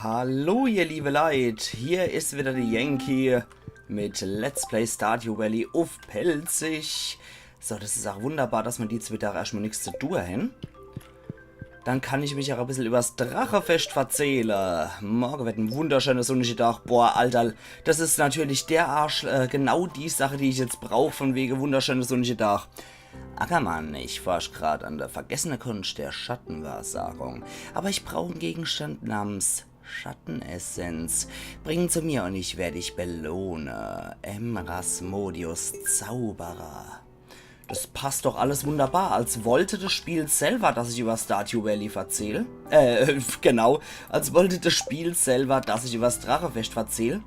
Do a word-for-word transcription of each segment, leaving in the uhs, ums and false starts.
Hallo, ihr liebe Leit, hier is wieder de Yankee mit Let's Play Stardew Valley uff Pälzisch. So, das is auch wunderbar, dass mer die zwee Dage erschtmol nix zu tue hen. Dann kann ich mich auch e bissel übers Drachefescht verzähle. Morge wird en wunderschöne sunnische Dach. Boah, Alter, das is natürlich der Arsch, äh, genau die Sache, die ich jetzt brauch, von wege wunderschöne sunnische Dach. Ackermann, ich forsch grad an der vergessene Kunst der Schattenwahrsagung. Aber ich brauch en Gegenstand namens Schattenessenz. Bring ihn zu mir und ich werde dich belohne. Emrasmodius Zauberer. Das passt doch alles wunderbar. Als wollte das Spiel selber, dass ich über Stardew Valley verzähl. Äh, genau. Als wollte das Spiel selber, dass ich übers Drachefescht verzähl.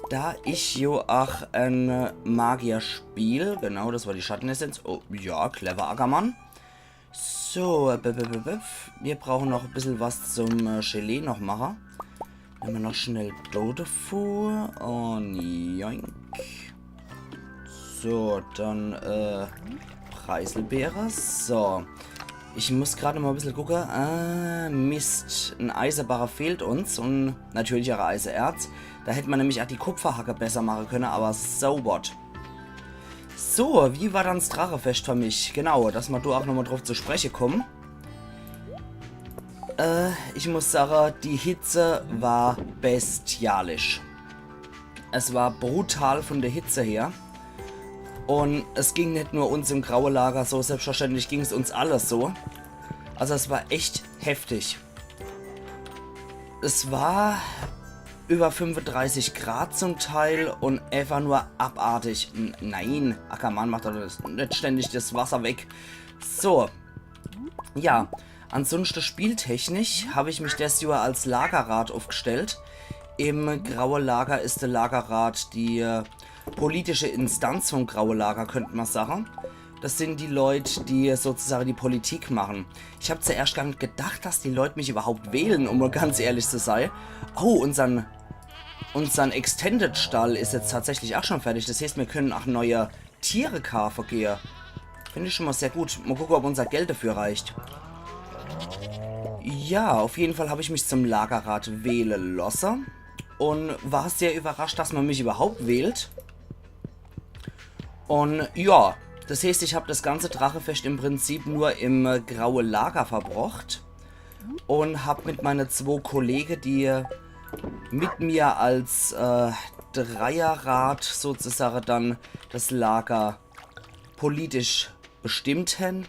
Da ich jo ach en Magier spiel. Genau, das war die Schattenessenz. Oh, ja, clever, Ackermann. So, äh, b -b -b -b wir brauchen noch e bissel was zum äh, Gelee noch mache. Nemme mer noch schnell do devor. Und joink. So, dann, äh, Preiselbeere. So. Ich muss grad mol e bissel gucke. Äh, Mist. En Eisebarre fehlt uns. Und natürlich auch Eiseerz. Da hätt mer nämlich auch die Kupferhacke besser mache könne, aber so what. So, wie war dann 's Drachefescht für mich? Genau, dass mer do auch nochmol drauf zu spreche kommen. Äh, ich muss sage, die Hitze war bestialisch. Es war brutal von der Hitze her. Und es ging net nur uns im graue Lager so, selbstverständlich ging's uns alle so. Also es war echt heftig. Es war über fünfunddreißig Grad zum Teil und einfach nur abartig. N nein, Ackermann, mach doch net ständig das Wasser weg. So. Ja, ansonsten spieltechnisch hab ich mich des Johr als Lagerrat aufgestellt. Im Graue Lager is der Lagerrat die äh, politische Instanz vom Graue Lager, könnt mer sage. Das sind die Leut, die sozusagen die Politik machen. Ich hab zuerscht gar net gedacht, dass die Leut mich überhaupt wählen, um mal ganz ehrlich zu sein. Oh, unsern, unsern Extended-Stall is jetzt tatsächlich auch schon fertig. Das heißt, mir können auch neue Tiere kaafe gehe. Find ich schon mal sehr gut. Mal gucke, ob unser Geld dafür reicht. Ja, auf jeden Fall hab ich mich zum Lagerrat wähle losse und war sehr überrascht, dass man mich überhaupt wählt. Und ja, das heißt, ich hab das ganze Drachefescht im Prinzip nur im äh, graue Lager verbrocht und hab mit meine zwo Kollege, die mit mir als äh, Dreierrat sozusagen dann das Lager politisch bestimmt hen,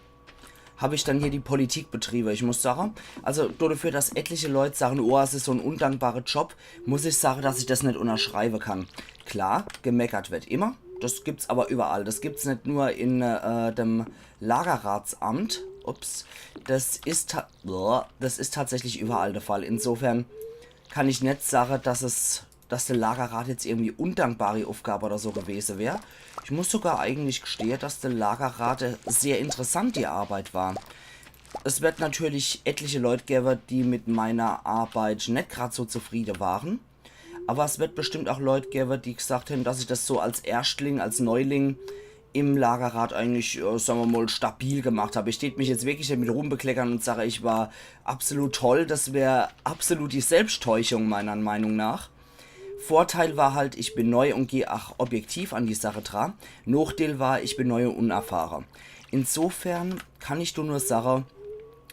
hab ich dann hier die Politik betriebe. Ich muss sage, also dafür, dass etliche Leut sagen, oh, es is so en undankbare Job, muss ich sage, dass ich das net unterschreibe kann. Klar, gemeckert wird immer. Das gibt's aber überall. Das gibt's net nur in äh, dem Lagerratsamt. Ups. Das is, ta boah, das is tatsächlich überall der Fall. Insofern kann ich net sage, dass es, dass der Lagerrat jetzt irgendwie undankbare Aufgabe oder so gewese wär. Ich muss sogar eigentlich gestehe, dass der Lagerrat äh, sehr interessant die Arbeit war. Es wird natürlich etliche Leut gebe, die mit meiner Arbeit net grad so zufriede waren. Aber es wird bestimmt auch Leut gebe, die gesagt hen, dass ich das so als Erstling, als Neuling im Lagerrat eigentlich, äh, sagen wir mal, stabil gemacht hab. Ich tät mich jetzt wirklich damit rumbekleckern und sage, ich war absolut toll. Das wär absolut die Selbsttäuschung meiner Meinung nach. Vorteil war halt, ich bin neu und geh auch objektiv an die Sache dra. Nachteil war, ich bin neu und unerfahre. Insofern kann ich do nur sage,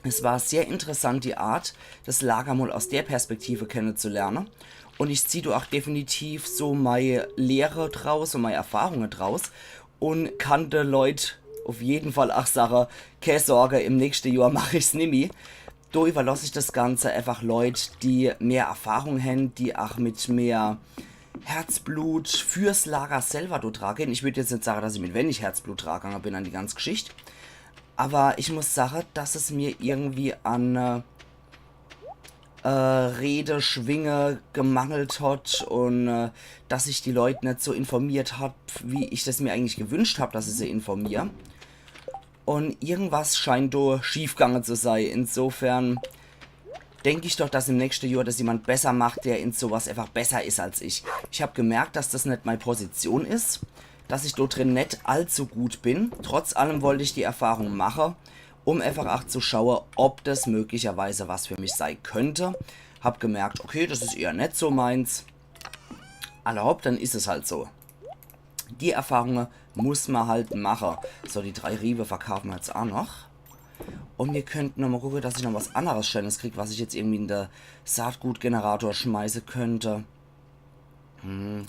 es war sehr interessant, die Art, das Lager mal aus der Perspektive kennenzulernen. Und ich zieh do auch definitiv so meine Lehre draus und meine Erfahrungen draus. Und kann de Leut auf jeden Fall auch sage, keine Sorge, im nächsten Jahr mach ich's nimmi. Do überlass ich das Ganze einfach Leut, die mehr Erfahrung hen, die auch mit mehr Herzblut fürs Lager selber do dra gehen. Ich würd jetzt net sage, dass ich mit wenig Herzblut dra gegangen bin an die ganze Geschichte. Aber ich muss sage, dass es mir irgendwie an äh, äh, Rede, Schwinge gemangelt hat und äh, dass ich die Leut net so informiert hab, wie ich das mir eigentlich gewünscht hab, dass ich sie informier. Und irgendwas scheint do schiefgange zu sei. Insofern denk ich doch, dass im nächsten Jahr das jemand besser macht, der in sowas einfach besser is als ich. Ich hab gemerkt, dass das net meine Position is, dass ich do drin net allzu gut bin. Trotz allem wollt ich die Erfahrung mache, um einfach auch zu schaue, ob das möglicherweise was für mich sei könnte. Hab gemerkt, okay, das is eher net so meins. Alla hopp, dann is es halt so. Die Erfahrunge muss ma halt mache. So, die drei Riewe verkaafe ma jetzt aa noch. Un mir könnten noch mol gucke, dass ich noch was anneres Scheenes krieg, was ich jetzt irgendwie in de Saatgutgenerator schmeiße könnt. Hm.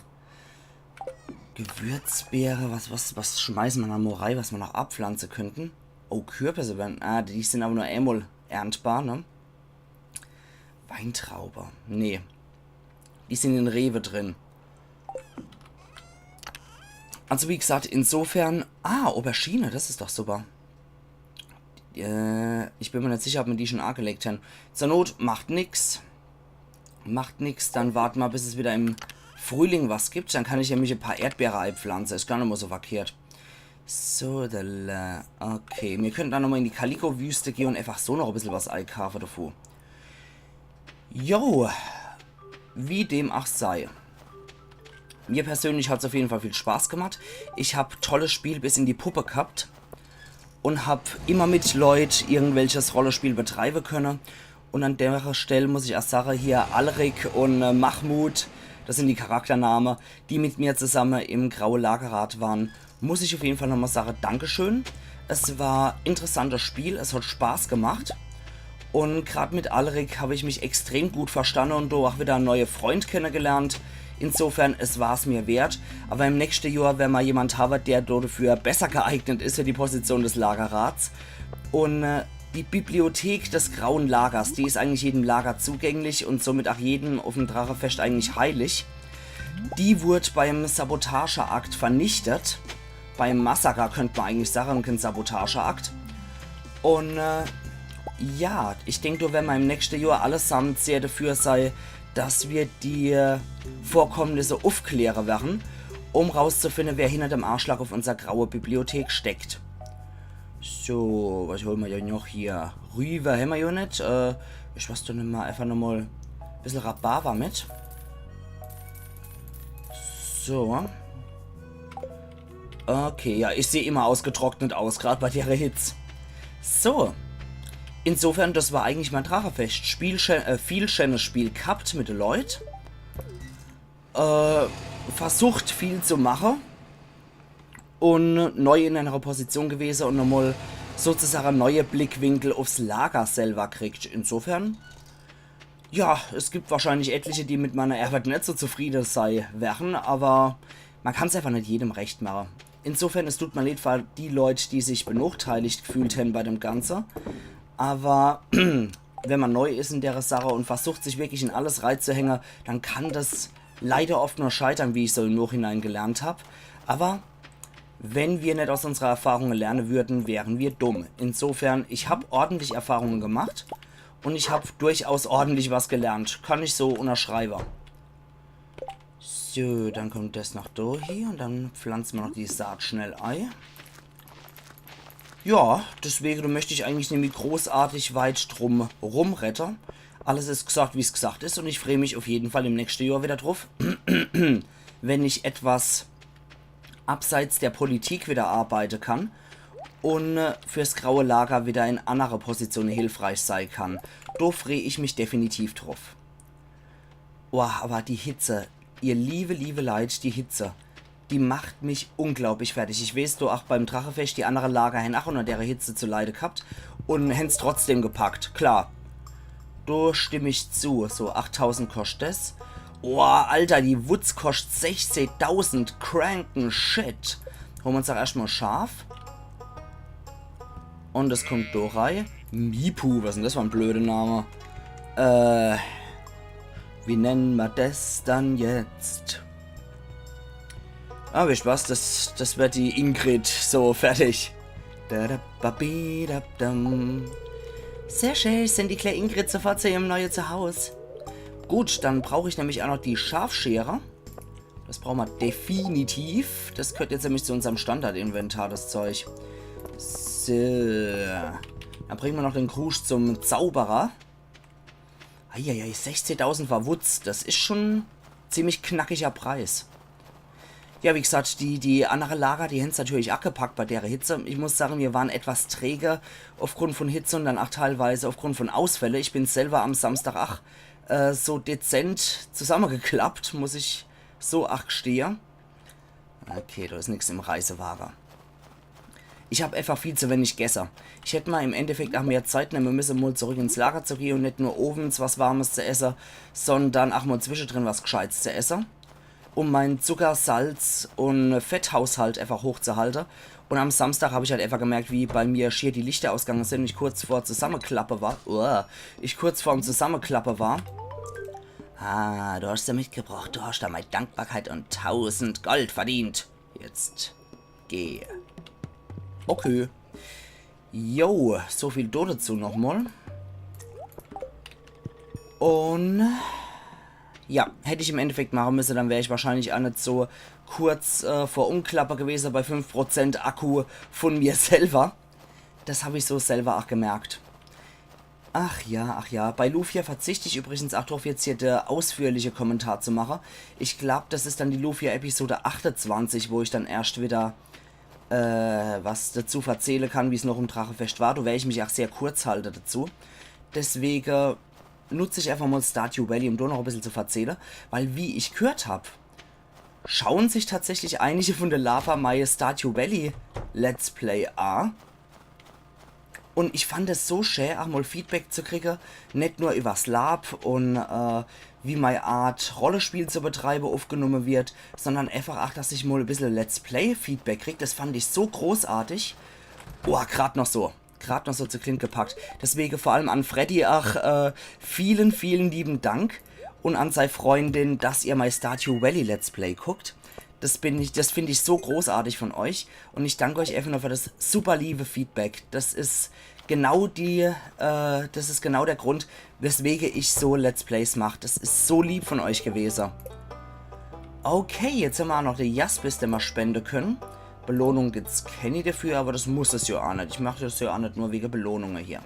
Gewürzbeere, was, was, was schmeiße ma noch mol rei, was ma noch abpflanze könnten? Oh, Kürbisse wären, ah, die sin awwer nur emol erntbar, ne? Weintraube. Nee. Die sin in Riewe drin. Also wie gesagt, insofern... Ah, Aubergine, das is doch super. Äh, ich bin ma net sicher, ob ma die schon aagelegt hen. Zur Not macht nix. Macht nix, dann warte ma, bis es wieder im Frühling was gibt. Dann kann ich nämlich e paar Erdbeere eipflanze. Is gar net mol so verkehrt. So, da, okay, mir könnten dann noch mol in die Kaliko-Wüste gehe un einfach so noch e bissel was eikaafe defu. Jo, wie dem ach sei. Mir persönlich hat's auf jeden Fall viel Spaß gemacht. Ich hab tolles Spiel bis in die Puppe gehabt un hab immer mit Leut irgendwelches Rollespiel betreibe könne. Un an dere Stell muss ich ach sage, hier Alrik un, äh, Mahmoud, das sin die Charaktername, die mit mir zusamme im Graue Lagerrat waren, muss ich auf jeden Fall nochmal sage, Dankeschön. Es war interessantes Spiel, es hat Spaß gemacht. Un grad mit Alrik hab ich mich extrem gut verstanne un do ach wieder en neue Freund kennegelernt. Insofern, es war's mir wert. Aber im nächste Johr wer ma jemand habe, der do dafür besser geeignet is für die Position des Lagerrats. Un, äh, die Bibliothek des Grauen Lagers, die is eigentlich jedem Lager zugänglich un somit ach jedem auf em Drachefest eigentlich heilig. Die wurd beim Sabotageakt vernichtet. Beim Massaker könnt ma eigentlich sage, un kein Sabotageakt. Un, äh, ja, ich denk, do wer ma im nächste Johr allesamt sehr dafür sei, dass wir die, äh, Vorkommnisse ufkläre werre, um rauszufinde, wer hinter dem Aaschlag auf unser graue Bibliothek steckt. So, was hole ma jo noch hier? Rübe hämmer jo net. Äh, ich was do nimmer, einfach nochmal e bissel Rhabarber mit. So. Okay, ja, ich seh immer ausgetrocknet aus, grad bei dere Hitz. So. Insofern, das war eigentlich mein Drachefest. Spiel schä-, äh, viel schänes Spiel gehabt mit de Leut. Äh, versucht viel zu mache. Un neu in einer Position gewese un nochmal sozusagen neue Blickwinkel aufs Lager selber kriegt. Insofern, ja, es gibt wahrscheinlich etliche, die mit meiner Arbeit net so zufriede sei werre, aber man kann's einfach net jedem recht mache. Insofern, es tut mir leid für die Leut, die sich benachteiligt gefühlt hän bei dem Ganze. Aber wenn man neu is in dere Sache un versucht, sich wirklich in alles reizuhänge, dann kann das leider oft nur scheitern, wie ich so im Nachhinein gelernt hab. Aber wenn wir net aus unserer Erfahrung lerne würden, wären wir dumm. Insofern, ich hab ordentlich Erfahrungen gemacht un ich hab durchaus ordentlich was gelernt. Kann ich so unterschreibe. So, dann kommt das noch do hie un dann pflanze ma noch die Saat schnell ei. Ja, deswege, do möcht ich eigentlich nimmi großartig weit drum rumredde. Alles is gesagt, wie's gesagt is, un ich freh mich auf jeden Fall im nächste Johr wieder drauf, wenn ich etwas abseits der Politik wieder arbeite kann un, äh, fürs graue Lager wieder in annere Positione hilfreich sei kann. Do freh ich mich definitiv drauf. Boah, aber die Hitze, ihr liebe, liebe Leit, die Hitze, die macht mich unglaublich fertig. Ich weeß, do ach beim Drachefest, die annere Lager hän ach unner dere Hitze zu leide gehabt un hän's trotzdem gepackt, klar. Do stimm ich zu. So, achttausend koscht des. Boah, Alter, die Wutz koscht sechzehtausend. Kranken Shit. Hole ma uns doch erscht mal Schaf. Un es kommt do rei. Mipu, was is denn das für en blöde Name? Äh, wie nenne ma das dann jetzt? Ah, wisst was, das, das wird die Ingrid, so, fertig. Da, da, ba, bi, da, dam. Sehr schön, sin die kleine Ingrid sofort zu ihrem neue Zuhaus. Gut, dann brauch ich nämlich auch noch die Schafschere. Das brauch ma definitiv. Das gehört jetzt nämlich zu unserm Standardinventar, das Zeug. So. Dann bringe ma noch den Krusch zum Zauberer. Eieiei, sechzehtausend für Wutz. Das is schon ziemlich knackiger Preis. Ja, wie gesagt, die, die annere Lager, die hän's natürlich ach gepackt bei dere Hitze. Ich muss sagen, mir waren etwas träge aufgrund von Hitze un dann ach teilweise aufgrund von Ausfälle. Ich bin selber am Samstag ach, äh, so dezent zusammegeklappt, muss ich so ach gestehe. Okay, do is nix im Reisewage. Ich hab einfach viel zu wenig gesse. Ich hätt ma im Endeffekt ach mehr Zeit nemme müsse, mol zurück ins Lager zu gehe un net nur owends was Warmes zu esse, sondern ach mol zwischedrin was Gscheits zu esse, um mein Zucker-, Salz- un Fetthaushalt einfach hochzuhalte. Un am Samstag hab ich halt einfach gemerkt, wie bei mir schier die Lichter ausgange sin un ich kurz vor Zusammeklappe war. Uah, ich kurz vorm Zusammeklappe war. Ah, du hast se mitgebracht. Du hast do mei Dankbarkeit un tausend Gold verdient. Jetzt geh. Okay. Jo, so viel dodezu nochmol. Un ja, hätt ich im Endeffekt mache müsse, dann wär ich wahrscheinlich ach net so kurz, äh, vor Umklappe gewese bei fünf Prozent Akku von mir selber. Das hab ich so selber ach gemerkt. Ach ja, ach ja. Bei Lufia verzicht ich übrigens ach drauf, jetzt hier der ausführliche Kommentar zu mache. Ich glaub, das is dann die Lufia-Episode achtezwanzig, wo ich dann erscht wieder, äh, was dazu verzähle kann, wie's noch im Drachefescht war. Do wär ich mich ach sehr kurz halte dazu. Deswege nutz ich einfach mol Stardew Valley, um do noch e bissel zu verzähle. Weil, wie ich gehört hab, schauen sich tatsächlich einige von de Lava mei Stardew Valley Let's Play a. Un ich fand es so schä, ach mol Feedback zu kriege, net nur übers Lab un, äh, wie mei Art, Rollespiel zu betreibe, aufgenomme wird, sondern einfach ach, dass ich mol e bissel Let's Play Feedback krieg. Das fand ich so großartig. Boah, grad noch so. Grad noch so zu Clint gepackt. Deswege vor allem an Freddy, ach, äh, vielen, vielen lieben Dank. Un an sei Freundin, dass ihr mei Stardew Valley Let's Play guckt. Das bin ich, das find ich so großartig von euch. Un ich dank euch einfach nur für das super liebe Feedback. Das is genau die, äh, das is genau der Grund, weswege ich so Let's Plays mach. Das is so lieb von euch gewese. Okay, jetzt hämmer ach noch de Jaspis, den mer spende könne. Belohnung gibt's kenni dafür, aber das muss es jo ach net. Ich mach das jo ach net nur wege Belohnunge hier.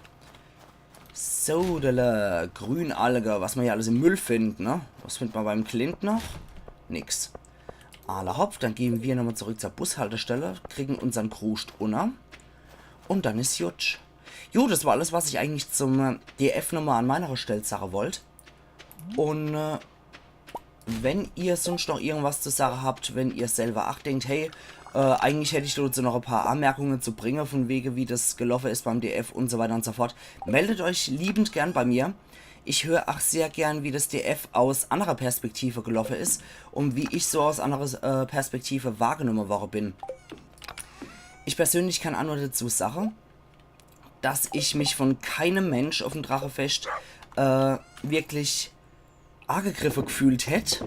Sodele, Grünalge, was mer hier alles im Müll findt, ne? Was findt mer beim Clint noch? Nix. Alla hopp, dann gehn mer nochmol zurück zur Bushaltestelle, kriegen unsern Kruscht unner. Un dann is jutsch. Jo, das war alles, was ich eigentlich zum, äh, D F nochmol an meiner Stell sage wollt. Un, äh, wenn ihr sonst noch irgendwas zu sage habt, wenn ihr selber ach denkt, hey, äh, eigentlich hätt ich dazu noch e paar Anmerkunge zu bringe, von wege, wie das geloffe is beim D F un so weiter un so fort, meldet euch liebend gern bei mir. Ich hör ach sehr gern, wie das D F aus annerer Perspektive geloffe is un wie ich so aus annerer, äh, Perspektive wahrgenomme worre bin. Ich persönlich kann ach nur dazu sage, dass ich mich von keinem Mensch auf'm Drachefescht, äh, wirklich agegriffe gefühlt hätt.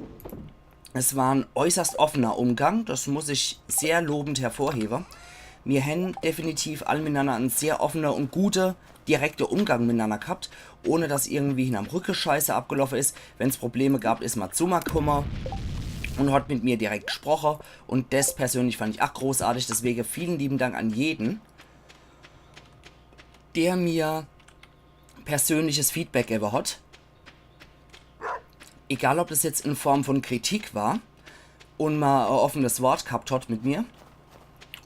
Es war en äußerst offener Umgang, das muss ich sehr lobend hervorhebe. Mir hän definitiv all mitnanner en sehr offener un gute, direkte Umgang mitnanner gehabt, ohne dass irgendwie hinnerm Rücke Scheiße abgeloffe is. Wenn's Probleme gab, is ma zu ma kumme un hat mit mir direkt gesproche. Un das persönlich fand ich ach großartig, deswege vielen lieben Dank an jeden, der mir persönliches Feedback gewwe hat. Egal, ob das jetzt in Form von Kritik war un ma e offenes Wort gehabt hat mit mir,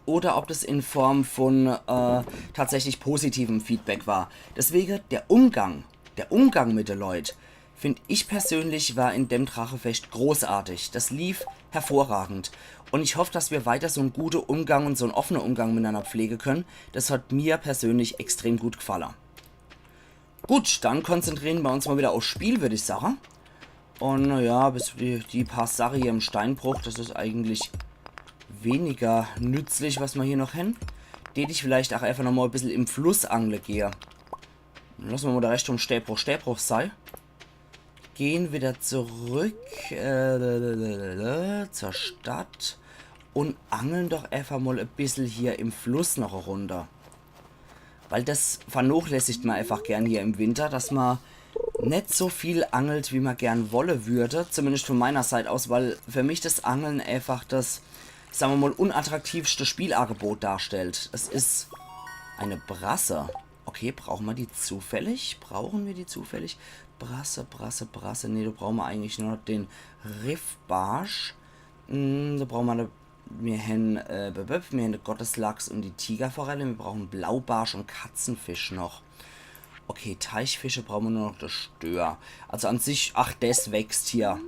oder ob das in Form von, äh, tatsächlich positivem Feedback war. Deswege der Umgang, der Umgang mit de Leut, find ich persönlich, war in dem Drachefescht großartig. Das lief hervorragend. Un ich hoff, dass mir weiter so en gute Umgang un so en offene Umgang mitnanner pflege könne. Das hat mir persönlich extrem gut gefalle. Gut, dann konzentrieren mer uns mol wieder aufs Spiel, würd ich sage. Un, äh, ja, bis die, die paar Sache hier im Steinbruch, das is eigentlich weniger nützlich, was mer hier noch hän. Tät ich vielleicht ach einfach nochmol e bissel im Fluss angle gehe. Losse mer mol de Rest vom Stäbruch Stäbruch sei. Gehn wieder zurück, äh, zur Stadt un angeln doch einfach mol e bissel hier im Fluss noch e Runde. Weil das vernachlässigt ma einfach gern hier im Winter, dass ma net so viel angelt, wie ma gern wolle würde, zumindest von meiner Seit aus, weil für mich das Angeln einfach das, sag mer mol, unattraktivste Spielagebot darstellt. Es is eine Brasse. Okay, brauche mer die zufällig? Brauche mer die zufällig? Brasse, Brasse, Brasse. Nee, do brauche mer eigentlich nur noch den Riffbarsch. Hm, do brauche mer ne, mir hän, äh, b-, b-, mir hän de Gotteslachs un die Tigerforelle. Mir brauche Blaubarsch un Katzenfisch noch. Okay, Teichfische brauche mer nur noch de Stör. Also an sich, ach, des wächst hier.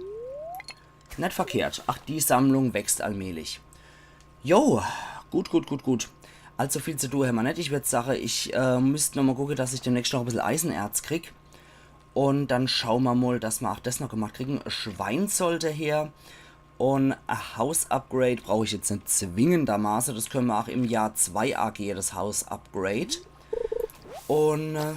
Net verkehrt. Ach, die Sammlung wächst allmählich. Jo, gut, gut, gut, gut. Allzu viel zu tun hämmer net. Ich würd sage, ich äh, müsst noch mal gucke, dass ich demnächst noch e bissel Eisenerz krieg. Und dann schaue mer mal, dass mer ach des noch gemacht kriegen. Schwein sollte her. Und e House-Upgrade brauch ich jetzt net zwingendermaße. Des könne mer ach im Jahr zwei agehe, des House-Upgrade. Und äh,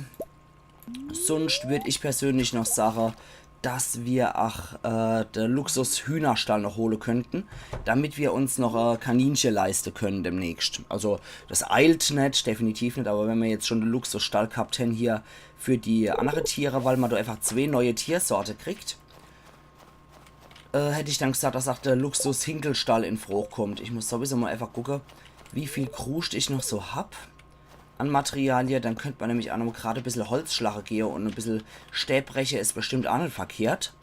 sunscht würd ich persönlich noch sage, dass mer ach äh, de Luxus-Hühnerstall noch hole könnten, damit mer uns noch äh, Kaninche leiste können demnächst. Also des eilt net, definitiv net, aber wenn mer jetzt schon de Luxusstall gehabt hän hier für die andere Tiere, weil mer do einfach zwee neue Tiersorte kriegt, äh, hätt ich dann gesagt, dass ach de Luxus-Hinkelstall in Froch kommt. Ich muss sowieso mal einfach gucke, wie viel Kruscht ich noch so hab an Materialie. Dann könnt mer nämlich ach noch grad e bissel Holz schlache gehe und e bissel Stää breche is bestimmt ach net verkehrt.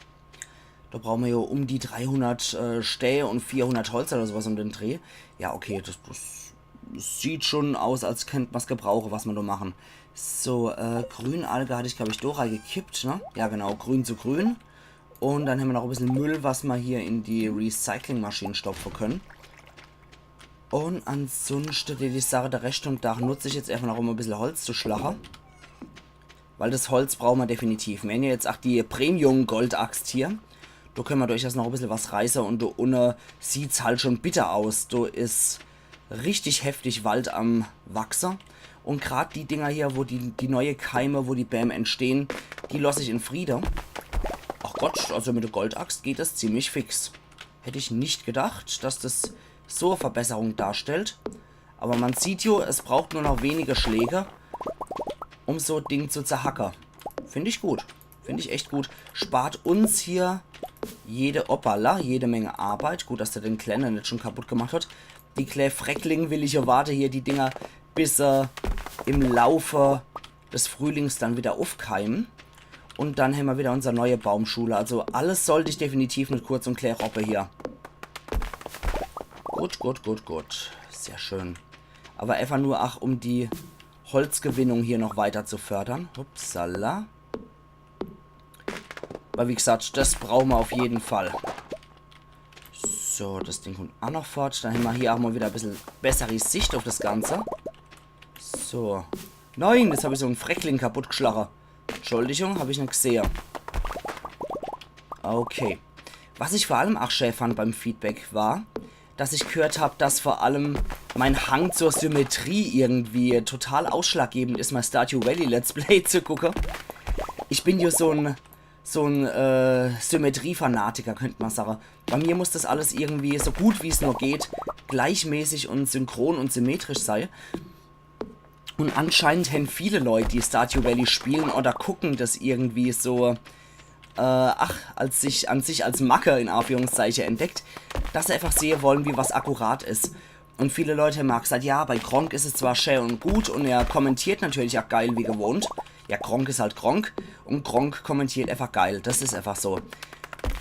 Do brauche mer jo um die dreihundert äh, Stää und vierhundert Holz oder sowas um den Dreh. Ja, okay, des, des sieht schon aus, als könnt mer's gebrauche, was mer do machen. So, äh, Grünalge hatt ich, glaub ich, do reigekippt, ne? Ja, genau, grün zu grün. Und dann hämmer noch e bissel Müll, was mer hier in die Recyclingmaschine stopfe können. Und ansunschte, die, die Sache, de Rescht vom Dach nutz ich jetzt einfach noch, um e bissel Holz zu schlache. Weil des Holz brauche mer definitiv. Mer hän jo jetzt ach die Premium-Goldaxt hier. Do könne mer durchaus noch e bissel was reiße und do unne sieht's halt schon bitter aus. Do is richtig heftig Wald am Wachse. Und grad die Dinger hier, wo die, die neue Keime, wo die Bäm entstehen, die loss ich in Friede. Ach Gott, also mit de Goldaxt geht des ziemlich fix. Hätt ich net gedacht, dass des so e Verbesserung darstellt. Aber mer sieht jo, es braucht nur noch wenige Schläge, um so e Ding zu zerhacke. Find ich gut. Find ich echt gut. Spart uns hier jede, hoppala, jede Menge Arbeit. Gut, dass der den Kleine net schon kaputt gemacht hat. Die klä Freckling will ich jo warte hier, die Dinger, bis se im Laufe des Frühlings dann wieder uffkeimen. Und dann hämmer wieder unser neue Baumschule. Also alles sollt ich definitiv net kurz und klä roppe hier. Gut, gut, gut, gut. Sehr schön. Aber einfach nur ach, um die Holzgewinnung hier noch weiter zu fördern. Upsala. Aber wie gesagt, des brauche mer auf jeden Fall. So, des Ding kommt ach noch fort. Dann hämmer hier ach mal wieder e bissel bessere Sicht auf des Ganze. So. Nein, jetzt hab ich so en Freckling kaputt geschlache. Entschuldigung, hab ich net gesehe. Okay. Was ich vor allem ach schä fand beim Feedback war, dass ich gehört hab, dass vor allem mein Hang zur Symmetrie irgendwie total ausschlaggebend is, mei Stardew Valley Let's Play zu gucke. Ich bin jo so en, so en äh, Symmetriefanatiker, könnt mer sage. Bei mir muss des alles irgendwie so gut wie's nur geht gleichmäßig und synchron und symmetrisch sei. Und anscheinend hän viele Leut, die Stardew Valley spielen oder gucken, des irgendwie so, äh, ach, als sich, an sich als Macke in Anführungszeiche entdeckt, dass se einfach sehe wollen, wie was akkurat is. Und viele Leut hän ach gesagt, ja, bei Gronkh is es zwar schä und gut und er kommentiert natürlich ach geil wie gewohnt. Ja, Gronkh is halt Gronkh und Gronkh kommentiert einfach geil. Des is einfach so.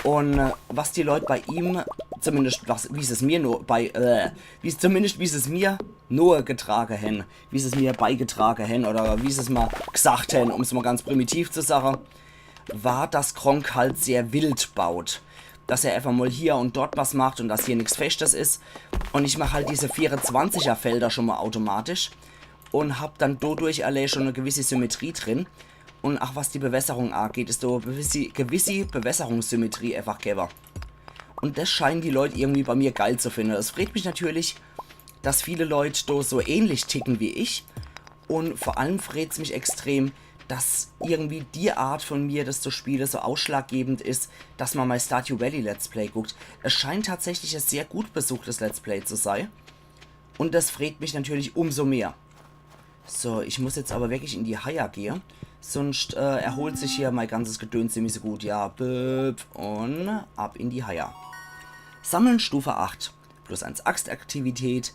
Und äh, was die Leut bei ihm, zumindest was, wie se es mir nur bei, äh, wie, zumindest wie se es mir nur getrage hän, wie se es mir beigetrage hän oder wie se es mal gesagt hän, um's mal ganz primitiv zu sage, war, dass Gronkh halt sehr wild baut. Dass er einfach mal hier und dort was macht und dass hier nix Feschtes is. Und ich mach halt diese vierezwanziger Felder schon mal automatisch und hab dann dodurch allee schon e gewisse Symmetrie drin. Und ach, was die Bewässerung ageht, is do gewisse, gewisse Bewässerungssymmetrie einfach gewwe. Und des scheinen die Leut irgendwie bei mir geil zu finde. Es freet mich natürlich, dass viele Leut do so ähnlich ticken wie ich. Und vor allem freet's mich extrem, dass irgendwie die Art von mir, des zu spiele, so ausschlaggebend is, dass mer mei Stardew Valley Let's Play guckt. Es scheint tatsächlich e sehr gut besuchtes Let's Play zu sei. Und des freet mich natürlich umso mehr. So, ich muss jetzt aber wirklich in die Haie gehe. Sunscht äh, erholt sich hier mei ganzes Gedöns ziemlich so gut. Ja, böp, und ab in die Haie. Sammeln Stufe acht. Plus eins Axtaktivität,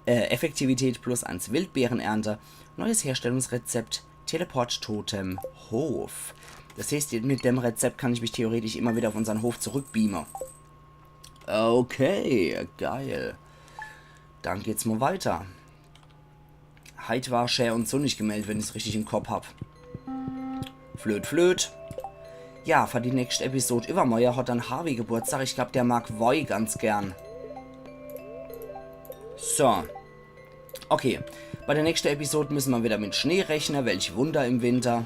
äh, Effektivität, plus eins Wildbeerenernte, neues Herstellungsrezept, Teleport-Totem, Hof. Des heißt, mit dem Rezept kann ich mich theoretisch immer wieder auf unsern Hof zurückbeame. Okay, geil. Dann geht's mal weiter. Heit war schä und sunnig gemeldet, wenn ich's richtig im Kopp hab. Flöt, flöt. Ja, für die nächste Episode iwwermorje hat dann Harvey Geburtstag. Ich glaub, der mag Woi ganz gern. So. Okay. Bei der nächste Episode müsse mer wieder mit Schnee rechne. Welch Wunder im Winter.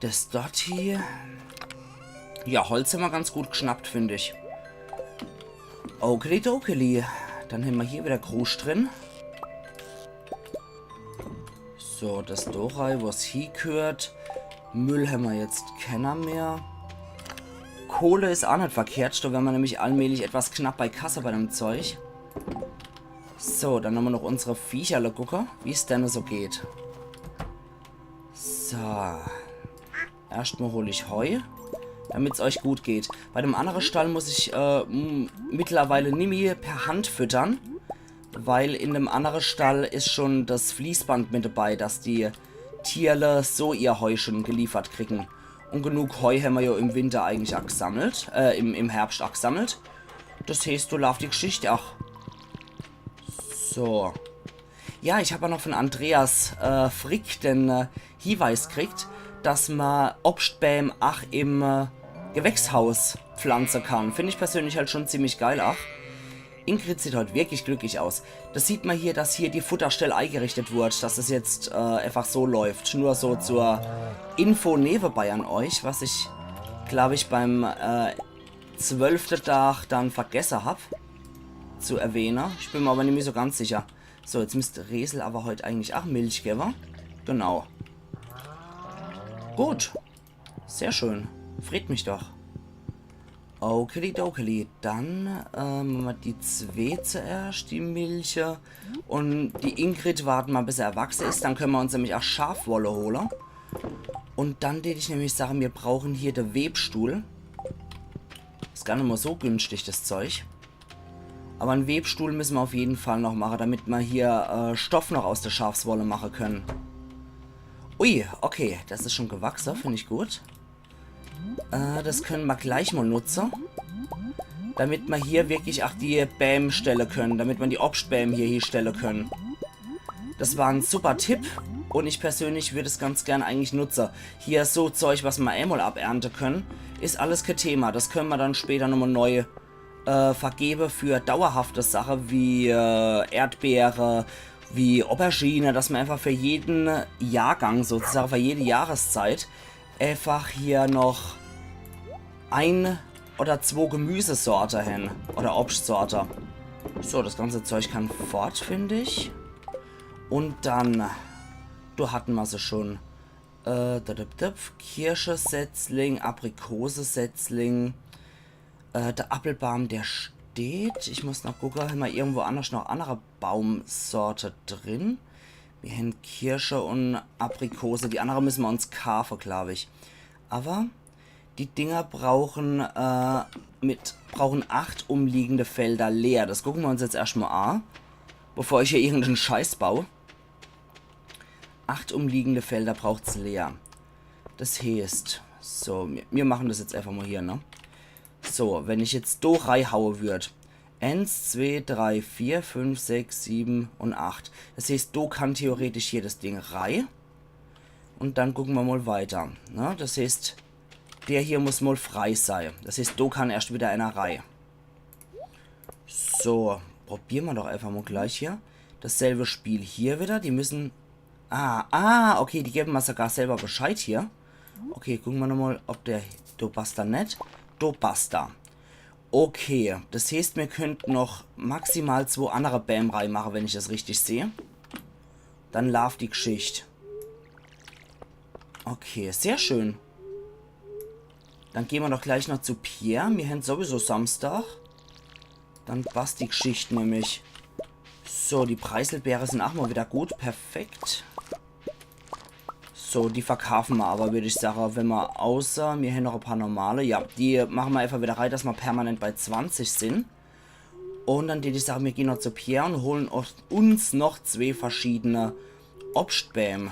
Des dort hier. Ja, Holz hämmer ganz gut geschnappt, find ich. Okeli dokeli. Dann hämmer hier wieder Krusch drin. So, des do rei, wo's hiegehört. Müll hämmer jetzt kenner mehr. Kohle is aa net verkehrt, do wern mer nämlich allmählich etwas knapp bei Kasse bei dem Zeug. So, dann hämmer noch unsere Viecherle gucke, wie's denne so geht. So. Erschtmol hol ich Heu, damit's euch gut geht. Bei dem annere Stall muss ich, äh, m-, mittlerweile nimmi per Hand füttern, weil in dem annere Stall is schon des Fließband mit dabei, dass die Tierle so ihr Heu schon geliefert kriegen. Un genug Heu hämmer jo im Winter eigentlich aa gesammelt, äh, im, im Herbscht aa gesammelt. Des heeßt, do laaft die Geschicht aa. So. Ja, ich hab aa noch von Andreas, äh, Frick den, äh, Hieweis kriegt, dass mer Obstbääm aa im, äh, Gewächshaus pflanze kann. Find ich persönlich halt schon ziemlich geil aa. Ingrid sieht heut wirklich glücklich aus. Des sieht mer hier, dass hier die Futterstell eigerichtet wurd. Des is jetzt, äh, einfach so läuft. Nur so zur Info newebei an euch, was ich, glaub ich, beim, äh, zwölfte Dach dann vergesse hab zu erwähne. Ich bin mer awwer nimmi so ganz sicher. So, jetzt müsst Resel awwer heut eigentlich aa Milch gewwe. Genau. Gut. Sehr schön. Freut mich doch. Okeli dokeli. Dann, ähm, hämmer die zwee zuerscht, die Milche. Un die Ingrid warte mer, bis er erwachse is. Dann könne mer uns nämlich aa Schafwolle hole. Un dann tät ich nämlich sage, mir brauchen hier de Webstuhl. Is gar nimmi so günstig, des Zeug. Awwer en Webstuhl müsse mer auf jeden Fall noch mache, damit mer hier, äh, Stoff noch aus de Schafswolle mache könne. Ui, okay, des is schon gewachse, find ich gut. Äh, des könne mer gleich mol nutze. Damit mer hier wirklich aa die Bääm stelle könne, damit mer die Obstbääm hier hiestelle könne. Des war en super Tipp un ich persönlich würd es ganz gern eigentlich nutze. Hier so Zeug, was mer emol abernte könne, is alles kee Thema. Des könne mer dann später nochmol neu, äh, vergebe für dauerhafte Sache wie, äh, Erdbeere, wie Aubergine, dass mer einfach für jeden Jahrgang sozusagen, für jede Jahreszeit einfach hier noch ein oder zwo Gemüsesorte hen oder Obstsorte. So, des ganze Zeug kann fort, find ich. Un dann, do hatte mer se schon. Äh, da, da, da, Kirschesetzling, Aprikosesetzling. Äh, de Appelbaam, der steht. Ich muss noch gucke, hämmer irgendwo annerscht noch annere Baumsorte drin? Mir hen Kirsche un Aprikose. Die annere müsse mer uns kaafe, glaub ich. Awwer die Dinger brauchen, äh, mit, brauchen acht umliegende Felder leer. Des gucke mer uns jetzt erscht mol aa, bevor ich hier irgenden Scheiß bau. Acht umliegende Felder braucht's leer. Des heeßt, so, mir, mir mache des jetzt einfach mol hier, ne? So, wenn ich jetzt do reihaue würd. Eins, zwei, drei, vier, fünf, sechs, sieben un acht. Des heeßt, do kann theoretisch hier des Ding rei. Un dann gucke mer mol weiter. Ne? Des heeßt, der hier muss mol frei sei. Des heeßt, do kann erscht wieder einer rei. So, probiere mer doch einfach mol gleich hier. Dasselbe Spiel hier wieder. Die müssen. Ah, ah, okay, die geben mer sogar selber Bescheid hier. Okay, gucke mer nochmol, ob der. Do passt er net. Do passt er. Okay, des heeßt, mir könnten noch maximal zwo annere Bäm reimache, wenn ich des richtig seh. Dann laaft die Gschicht. Okay, sehr schön. Dann gehn mer doch gleich noch zu Pierre. Mir hen sowieso Samstag. Dann passt die Gschicht nämlich. So, die Preiselbeere sin ach mol wieder gut. Perfekt. So, die verkaafe mer awwer, würd ich sage, wenn mer außer, mir hen noch e paar normale. Ja, die mache mer einfach wieder rei, dass mer permanent bei zwanzig sin. Un dann würd ich sage, mir gehn noch zu Pierre un holen uns noch zwee verschiedene Obstbäm.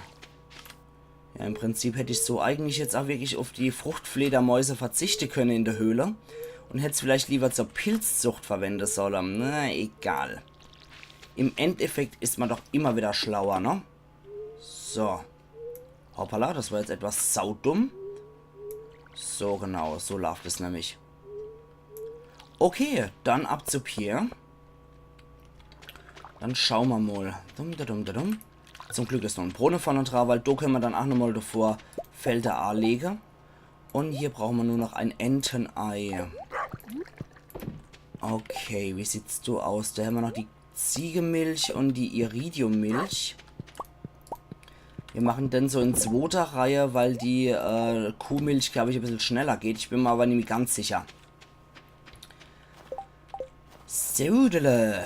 Ja, im Prinzip hätt ich so eigentlich jetzt ach wirklich uff die Fruchtfledermäuse verzichte könne in de Höhle un hätt's vielleicht lieber zur Pilzzucht verwende solle. Na, egal. Im Endeffekt is mer doch immer wieder schlauer, ne? So. Hoppala, das war jetzt etwas saudumm. So, genau, so laaft es nämlich. Okay, dann ab zu Pierre. Dann schaue mer mol. Dum, da, dum, da, dum. Zum Glück is noch en Brunne vorne dra, weil do könne mer dann ach nochmol devor Felder aalege. Un hier brauche mer nur noch e Entenei. Okay, wie sieht's do aus? Do hämmer noch die Ziegemilch un die Iridiummilch. Mir mache dann so in zwoter Reihe, weil die äh, Kuhmilch, glaab ich, e bissel schneller geht. Ich bin mer awwer nimmi ganz sicher. Sodele.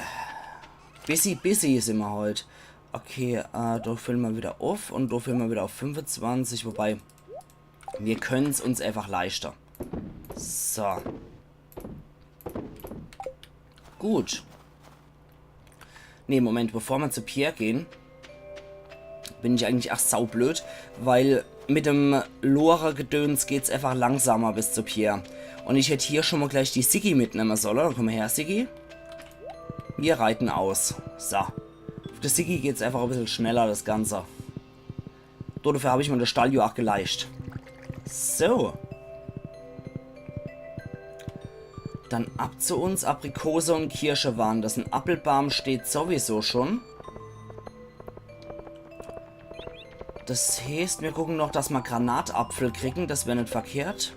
Busy, busy simmer heut. Okay, äh, do fülle mer wieder uff un do fülle mer wieder uff fünfezwanzig, wobei, mir könne's uns einfach leischte. So. Gut. Nee, Moment, bevor mer zu Pierre gehn, bin ich eigentlich ach saublöd, weil mit dem Lore-Gedöns geht's einfach langsamer bis zu Pierre. Un ich hätt hier schon mol gleich die Siggi mitnemme solle. Dann komm her, Siggi. Mir reite aus. So. Uff de Siggi geht's einfach e bissel schneller, das Ganze. Do, dafür hab ich mer de Stall jo ach geleischt. So. Dann ab zu uns. Aprikose un Kirsche ware das. En Appelbaam steht sowieso schon. Das heeßt, mir gucke noch, dass mer Granatapfel kriege. Das wär net verkehrt.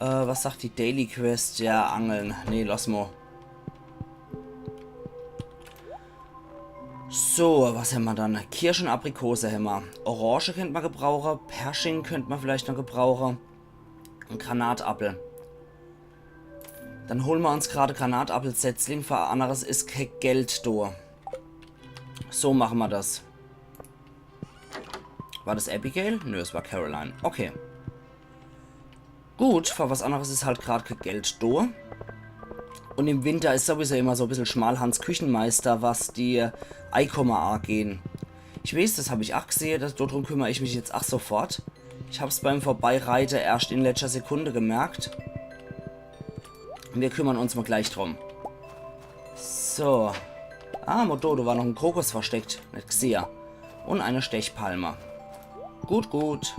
Äh, was sagt die Daily Quest? Ja, angeln. Nee, lass mo. So, was hämmer dann? Kirsche un Aprikose hämmer. Orange könnt mer gebrauche. Persching könnt mer vielleicht noch gebrauche. En Granatappel. Dann hole mer uns grad Granatappelsetzling, für anneres is kee Geld do. So mache mer das. War das Abigail? Nö, es war Caroline. Okay. Gut, für was anneres is halt grad kee Geld do. Un im Winter is sowieso immer so e bissel Schmalhans Küchenmeister, was die Eikumme aagehn. Ich weeß, das hab ich ach gsehe, das, do drum kümmer ich mich jetzt ach sofort. Ich hab's beim Vorbeireite erscht in letschter Sekunde gemerkt. Mir kümmern uns mo gleich drum. So. Ah, Modo, do war noch en Krokus versteckt. Net gsehe. Un eine Stechpalme. Gut, gut.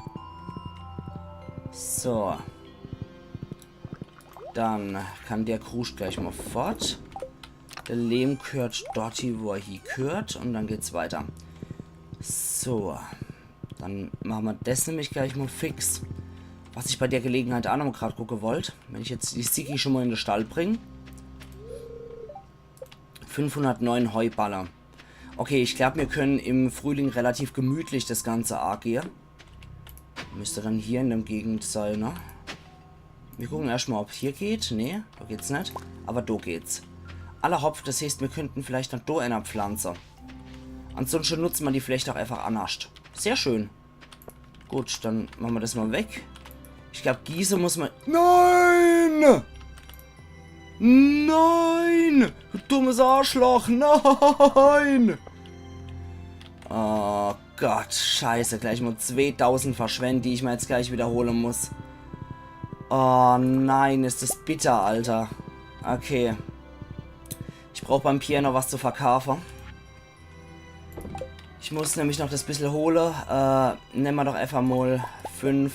So. Dann kann der Kruscht gleich mo fort. De Lehm g'hört dorti, wo er hieg'hört. Un dann geht's weiter. So. Dann mache mer das nämlich gleich mo fix. Was ich bei der Gelegenheit ach noch mo grad gucke wollt, wenn ich jetzt die Siggi schon mo in de Stall bring. Fünfhundertneun Heuballe. Okay, ich glaub, mir können im Frühling relativ gemütlich das Ganze aagehe. Müsst dann hier in dem Gegend sei, ne? Mir gucken erscht mo, ob's hier geht. Nee, do geht's net. Awwer do geht's. Alla hopp, das heeßt, mir könnten vielleicht noch do einer pflanze. Ansunschte nutzt mer die vielleicht ach einfach annerscht. Sehr schön. Gut, dann mache mer das mo weg. Ich glaub, gieße muss mer... Nein! Nein! Du dummes Arschloch! Nein! Oh Gott, scheiße. Gleich mo zweetausend verschwendt, die ich mer jetzt gleich wiederhole muss. Oh nein, is das bitter, Alter. Okay. Ich brauch beim Pierre noch was zu verkaafe. Ich muss nämlich noch das bissel hole. Äh, nemme mer doch einfach mo fünf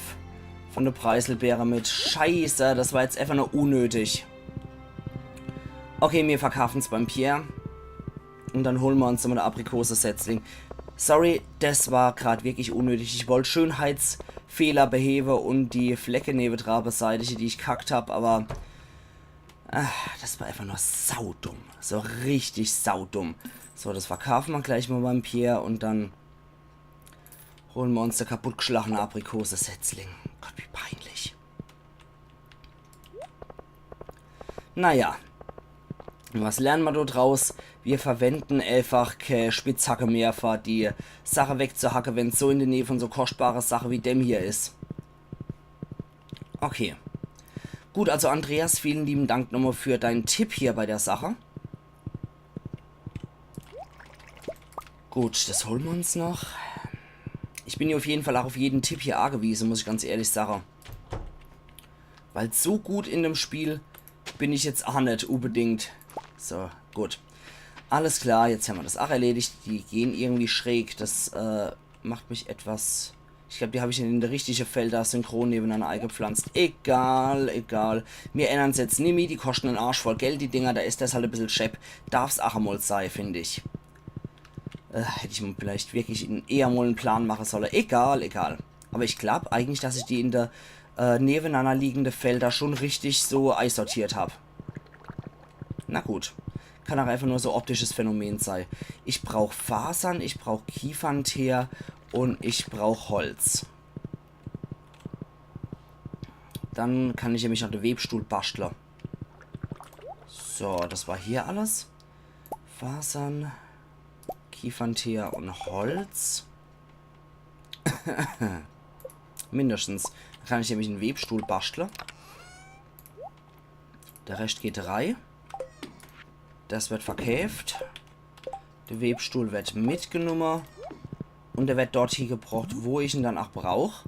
von de Preiselbeere mit. Scheiße, das war jetzt einfach nur unnötig. Okay, mir verkaafen's beim Pierre. Un dann hole mer uns nochmo de Aprikosesetzling. Sorry, das war grad wirklich unnötig. Ich wollt Schönheitsfehler behewe un die Flecke newedra beseitige, die ich kackt hab, awwer... Ah, das war einfach nur saudumm. So richtig saudumm. So, das verkaafe mer gleich mo beim Pierre un dann hole mer uns de kaputtgeschlagene Aprikosesetzling. Gott, wie peinlich. Naja. Was lerne mer do draus? Mir verwenden einfach kee Spitzhacke mehr, für die Sache wegzuhacke, wenn's so in de Näh von so kostbare Sache wie dem hier is. Okay. Gut, also Andreas, vielen lieben Dank nochmo für deinen Tipp hier bei der Sache. Gut, das hole mer uns noch. Ich bin hier auf jeden Fall ach auf jeden Tipp hier aagewiese, muss ich ganz ehrlich sage. Weil so gut in dem Spiel bin ich jetzt ach net unbedingt. So, gut. Alles klar, jetzt hämmer das ach erledigt. Die gehn irgendwie schräg. Das, äh, macht mich etwas. Ich glaub, die hab ich in de richtige Felder synchron nebenanner eigepflanzt. Egal, egal. Mir ännern's jetzt nimmi, die koschten en Arsch voll Geld, die Dinger, da is das halt e bissel schepp. Darf's ach emol sei, find ich. Äh, hätt ich mir vielleicht wirklich in, eher mol en Plan mache solle. Egal, egal. Aber ich glaub eigentlich, dass ich die in de äh, nebenanner liegende Felder schon richtig so eisortiert hab. Na gut. Kann auch einfach nur so optisches Phänomen sei. Ich brauch Fasern, ich brauch Kiefernteer und ich brauch Holz. Dann kann ich nämlich noch de Webstuhl baschtle. So, das war hier alles. Fasern, Kiefernteer und Holz. Mindestens. Dann kann ich nämlich en Webstuhl baschtle. De Rescht geht rei. Das wird verkäft. De Webstuhl wird mitgenumme. Und der wird dort hiegebrocht, wo ich en dann ach brauch.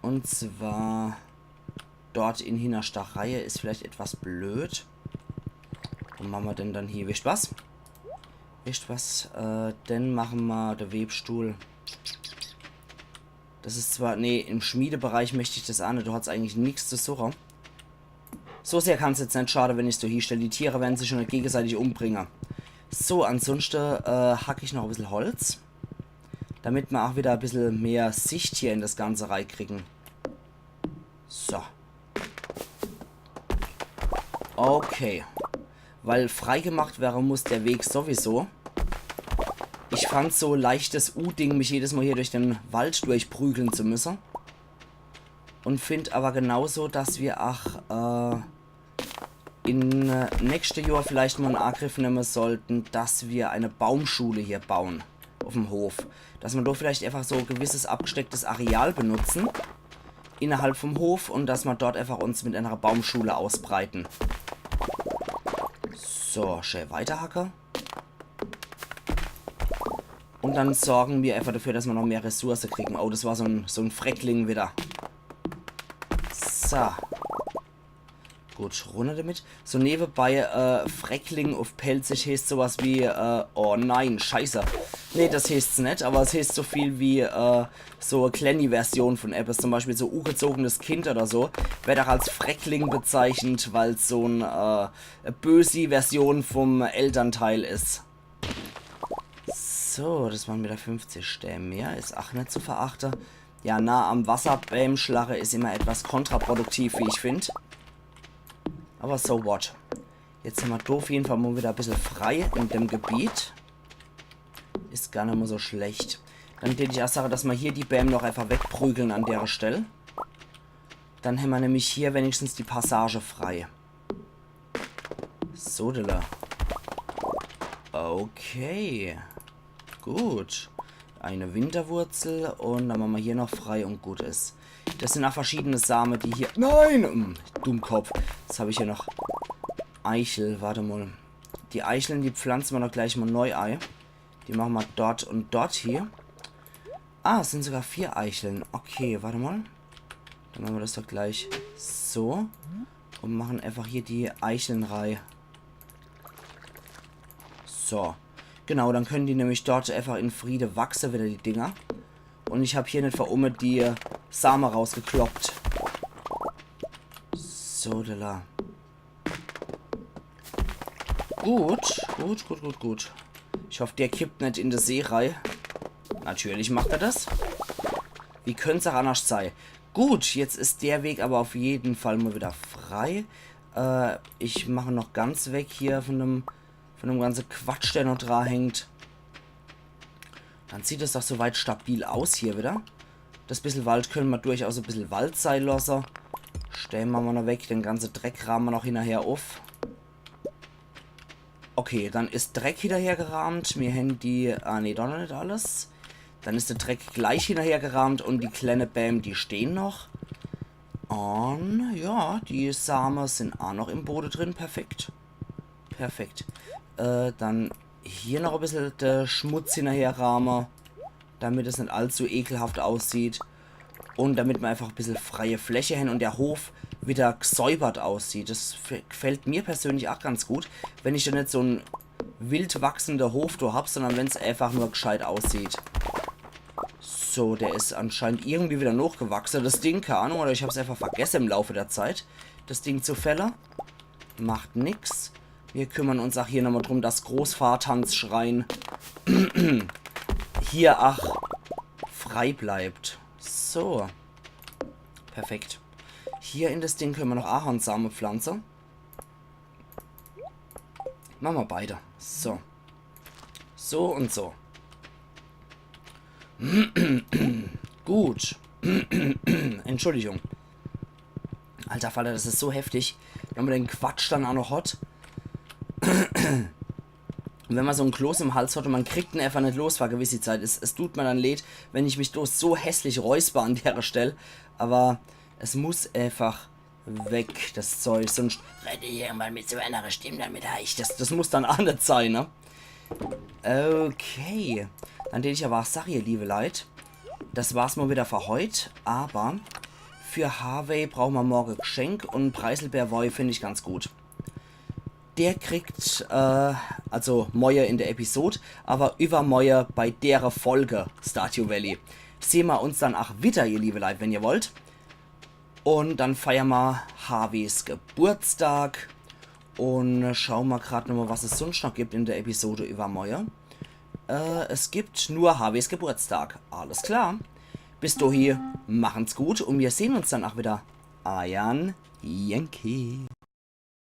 Und zwar dort in hinnerster Reihe is vielleicht etwas blöd. Wo mache mer denn dann hier? Wisst was? Wisst was? Äh, dann mache mer de Webstuhl. Das is zwar, nee, im Schmiedebereich möcht ich das ach net. Do hat's eigentlich nix zu suche. So sehr kann's jetzt net schade, wenn ich's do hiestell. Die Tiere werden sich schon net gegenseitig umbringe. So, ansonsten äh, hack ich noch e bissel Holz, damit mer ach wieder e bissel mehr Sicht hier in das Ganze reikriegen. So. Okay. Weil freigemacht wäre muss der Weg sowieso. Ich fand's so leichtes U-Ding, mich jedes Mal hier durch den Wald durchprügeln zu müssen. Und find aber genauso, dass wir ach äh, in äh, nächste Jahr vielleicht mal in Angriff nehmen sollten, dass wir eine Baumschule hier bauen auf dem Hof. Dass wir dort vielleicht einfach so ein gewisses abgestecktes Areal benutzen innerhalb vom Hof und dass wir dort einfach uns mit einer Baumschule ausbreiten. So, schön weiterhacke. Und dann sorgen wir einfach dafür, dass wir noch mehr Ressource kriegen. Oh, das war so ein, so ein Freckling wieder. So. Gut, runter damit. So nebenbei, äh, Freckling auf Pälzisch heißt sowas wie, äh, oh nein, scheiße. Nee, das heißt's net, aber es heißt so viel wie, äh, so e kleine Version von etwas, zum Beispiel so ugezogenes Kind oder so, wird auch als Freckling bezeichnet, weil so ein, äh, böse Version vom Elternteil is. So, das waren wieder fünfzig Stämme mehr. Is ach net zu verachte. Ja, nah am Wasser Bäm schlache is immer etwas kontraproduktiv, wie ich find. Aber so what. Jetzt hämmer do auf jeden Fall mal wieder e bissel frei in dem Gebiet. Is gar net mal so schlecht. Dann tät ich ach sage, dass mer hier die Bäm noch einfach wegprügeln an dere Stell. Dann hämmer nämlich hier wenigstens die Passage frei. Sodele. Okay. Gut. Eine Winterwurzel und dann mache mer hier noch frei und gut is. Das sind auch verschiedene Same, die hier... Nein! Hm, Dummkopf. Jetzt hab ich hier noch Eichel. Warte mal. Die Eicheln, die pflanzen mer noch gleich mal neu ei. Die mache mer dort und dort hier. Ah, es sind sogar vier Eicheln. Okay, warte mal. Dann mache mer das doch gleich so. Und machen einfach hier die Eicheln rei. So. Genau, dann können die nämlich dort einfach in Friede wachse, wieder die Dinger. Und ich hab hier net für umme die Same rausgekloppt. So, da la. Gut, gut, gut, gut, gut. Ich hoff, der kippt net in de See rei. Natürlich macht er das. Wie könnt's auch anders sei? Gut, jetzt is der Weg aber auf jeden Fall mal wieder frei. Äh, ich mache noch ganz weg hier von dem, von dem ganze Quatsch, der noch dra hängt. Dann sieht es doch soweit stabil aus hier wieder. Das bissel Wald können mer durchaus e bissel Wald sei losse. Stellen mer mal noch weg, den ganze Dreck rahmen mer noch hinnerher uff. Okay, dann is Dreck hinnerher gerahmt. Mir hän die, ah nee, doch noch net alles. Dann is der Dreck gleich hinnerher gerahmt und die kleine Bäm, die stehen noch. Und ja, die Same sind auch noch im Bode drin. Perfekt. Perfekt. Äh, dann hier noch e bissel de Schmutz hinnerher rahme, damit es net allzu ekelhaft aussieht. Und damit mer einfach e bissel freie Fläche hän und der Hof wieder gesäubert aussieht. Das f-, gefällt mir persönlich auch ganz gut, wenn ich dann net so en wild wachsende Hof do hab, sondern wenn's einfach nur gscheit aussieht. So, der is anscheinend irgendwie wieder nochgewachse, das Ding, keine Ahnung, oder ich hab's einfach vergesse im Laufe der Zeit, das Ding zu fälle. Macht nix. Wir kümmern uns ach hier nochmal drum, dass Großvaterns Schrein hier ach frei bleibt. So. Perfekt. Hier in das Ding können wir noch Ahornsame pflanze. Mache mer beide. So. So und so. Gut. Entschuldigung. Alter Falter, das is so heftig. Wenn man den Quatsch dann auch noch hat. Und wenn man so en Kloß im Hals hat und man kriegt en einfach net los für gewisse Zeit. Es, es tut mir dann leid, wenn ich mich do so hässlich räusper an der Stelle. Aber es muss einfach weg, das Zeug. Sonst rede ich irgendwann mit so einer Stimme, damit ich das, das muss dann auch net sein, ne? Okay. Dann tät ich aber auch sage, ihr liebe Leit, das war's mal wieder für heut. Aber für Harvey brauchen wir morgen Geschenk und Preiselbeerwoi finde ich ganz gut. Der kriegt, äh, also morgen in der Episode, aber übermorgen bei der Folge Stardew Valley. Sehen wir uns dann auch wieder, ihr liebe Leit, wenn ihr wollt. Und dann feiern wir Harveys Geburtstag. Und schauen wir grad nochmal, was es sonst noch gibt in der Episode übermorgen. Äh, es gibt nur Harveys Geburtstag. Alles klar. Bis dahin, machen's gut und wir sehen uns dann auch wieder. Eiern Yankee.